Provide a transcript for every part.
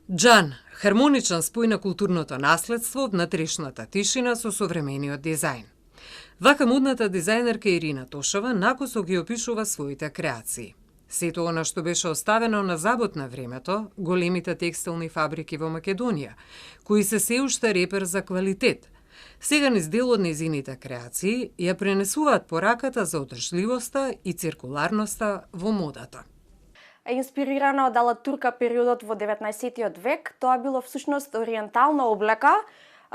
Џан, хармоничен спој на културното наследство, внатрешната тишина со современиот дизајн. Вака модната дизајнерка Ирина Тошева накусо ги опишува своите креации. Сето она што беше оставено на забот на времето, големите текстилни фабрики во Македонија, кои се уште репер за квалитет. Сега низ дел од незините креации ја пренесуваат пораката за одржливоста и циркуларноста во модата. Е инспирирана од Алатурка периодот во 19 век. Тоа било всушност ориентална облека,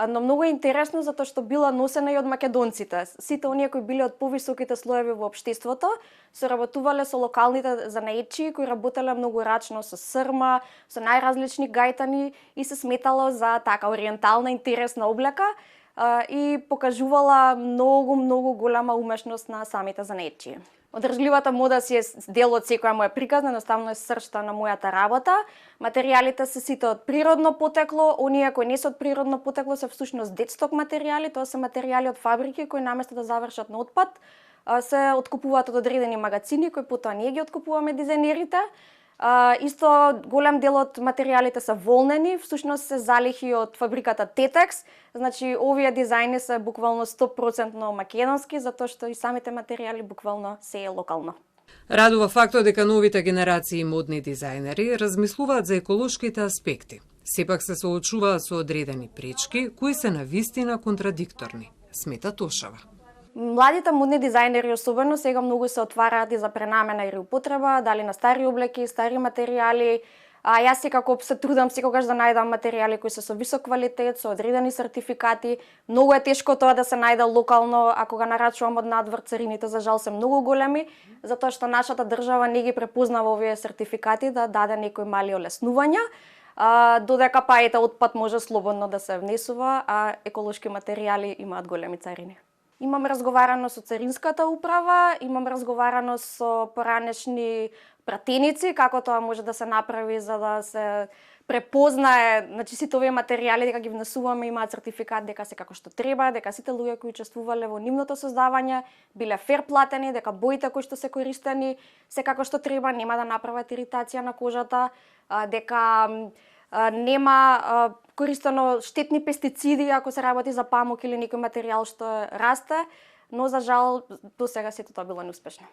но многу интересно затоа што била носена и од македонците. Сите оние кои биле од повисоките слоеви во општеството, соработувале со локалните занаетчии кои работеле многу рачно со срма, со најразлични гајтани и се сметало за така ориентална интересна облека и покажувала многу голема умешност на самите занаетчии. Одржливата мода си е дел од секоја моја приказна, едноставно е срцта на мојата работа. Материјалите се сите од природно потекло, оние кои не се од природно потекло се всушност дедсток материјали, тоа се материјали од фабрики кои наместо да завршат на отпад, се откупуваат од одредени магазини кои потоа ние ги откупуваме дизајнерите. Исто голем дел од материјалите се волнени, всушност се залихи од фабриката Тетекс, значи овие дизајни се буквално 100% македонски, затоа што и самите материјали буквално се е локално. Радува фактот дека новите генерации модни дизајнери размислуваат за еколошките аспекти. Сепак се соочуваат со одредени пречки кои се навистина контрадикторни, смета Тошева. Младите модни дизајнери особено сега многу се отвараат и за пренамена и реупотреба, дали на стари облеки, стари материјали. Јас секако се трудам секогаш да најдам материјали кои се со висок квалитет, со одредени сертификати. Многу е тешко тоа да се најде локално, ако го нарачувам од надвор, царините за жал се многу големи, затоа што нашата држава не ги препознава овие сертификати да даде некои мали олеснувања. Додека ете отпад може слободно да се внесува, а еколошки материјали имаат големи царини. Имам разговарано со царинската управа, имам разговарано со поранешни пратеници, како тоа може да се направи за да се препознае, значи сите овие материјали дека ги внесуваме имаат сертификат дека се како што треба, дека сите луѓе кои учествувале во нивното создавање биле фер платени, дека боите кои што се користени се како што треба, нема да направат иритација на кожата, дека нема користено штетни пестициди ако се работи за памук или некој материјал што расте, но за жал до сега сето тоа било неуспешно.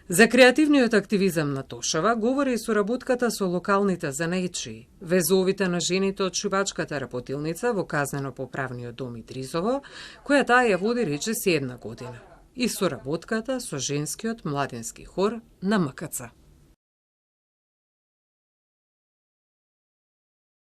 За креативниот активизам на Тошева говори и соработката со локалните занаетчии, везовите на жените од шивачката работилница во казнено-поправниот дом Идризово, која таа ја води речиси 1 година, и соработката со женскиот младински хор на МКЦ.